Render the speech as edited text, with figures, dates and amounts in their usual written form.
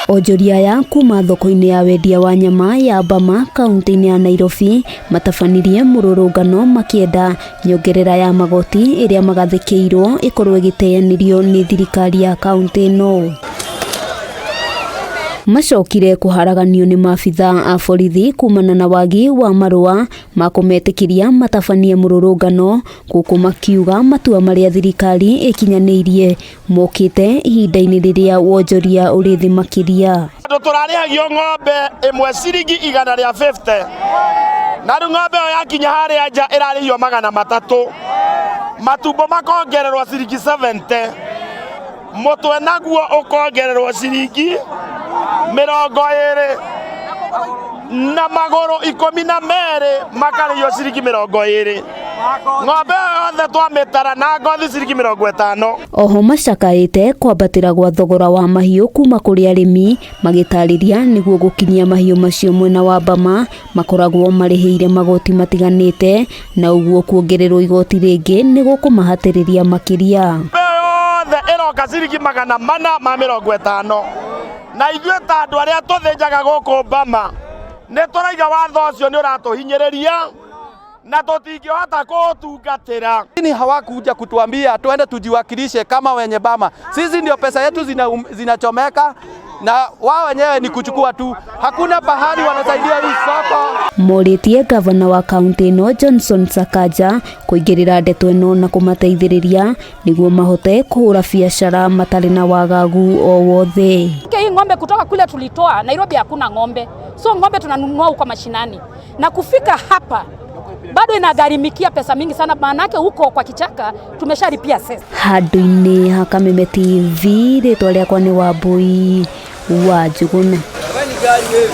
Onjoria aya kuma thoko-inĩ ya wendia wa nyama ya Bama kaunti-inĩ ya Nairobi matabanirie mũrũrũngano makĩenda nyongerera ya magoti ĩrĩa magathĩkĩirwo ĩkorwo ĩgĩteanĩrio nĩ thirikari ya kaunti ĩno. Macokire kũharaganio nĩ maabitha a borithi kumana na wagi wa marũa ma kũmetĩkĩria matabanie mũrũrũngano gũkũ makiuga matua marĩa thirikari ĩkinyanĩirie mokĩte ihinda-inĩ rĩrĩa wonjoria ũrĩ thĩ makĩria. Andũ tũrarĩhagio ng'ombe ĩmwe ciringi 150, na rĩu ng'ombe ĩyo yakinya harĩa nja ĩrarĩhio 300, matumbo makongererwo ciringi 70, mũtwe naguo ũkongererwo ciringi 20, na magũrũ 12 makarĩhio ciringi 20. Ng'ombe ĩyo yothe twamĩtara na ngothi ciringi 50. Oho macakaĩte kwambatĩra gwa thogora wa mahiũ kuma kũrĩ arĩmi, magĩtarĩria nĩguo gũkinyia mahiũ macio mwena wa Bama makoragwo marĩhĩire magoti matiganĩte, na ũguo kuongererwo igoti rĩngĩ nĩ gũkũmahatĩrĩria makĩria. Ng'ombe ĩyo yothe ĩroka ciringi 450, na ithuĩ ta andũ arĩa tũthĩnjaga gũkũ Bama nĩ tũraiga watho ũcio nĩ ũratũhinyĩrĩria na tũtingĩhota kũũtungatĩra. Lakini hawakuja kutuambia tuende tujiwakilishe kama wenye Bama. Sisi ndio pesa yetu zinachomeka na wao wenyewe ni kuchukua tu, hakuna pahali wanasaidia hii soko. Morĩtie gavana wa kaunti ĩno Johnson Sakaja kũingĩrĩra ndeto ĩno na kũmateithĩrĩria nĩguo mahote kũhũra biacara matarĩ na wagagu o wothe. Hii ng'ombe kutoka kule tulitoa Nairobi hakuna ng'ombe, so ng'ombe tunanunua huko mashinani na kufika hapa bado inagharimikia pesa mingi sana, maanake huko kwa kichaka tumeshalipia cess. Handũ-inĩ ha Kameme TV, rĩtwa rĩakwa nĩ Wambui wa Njũgũna.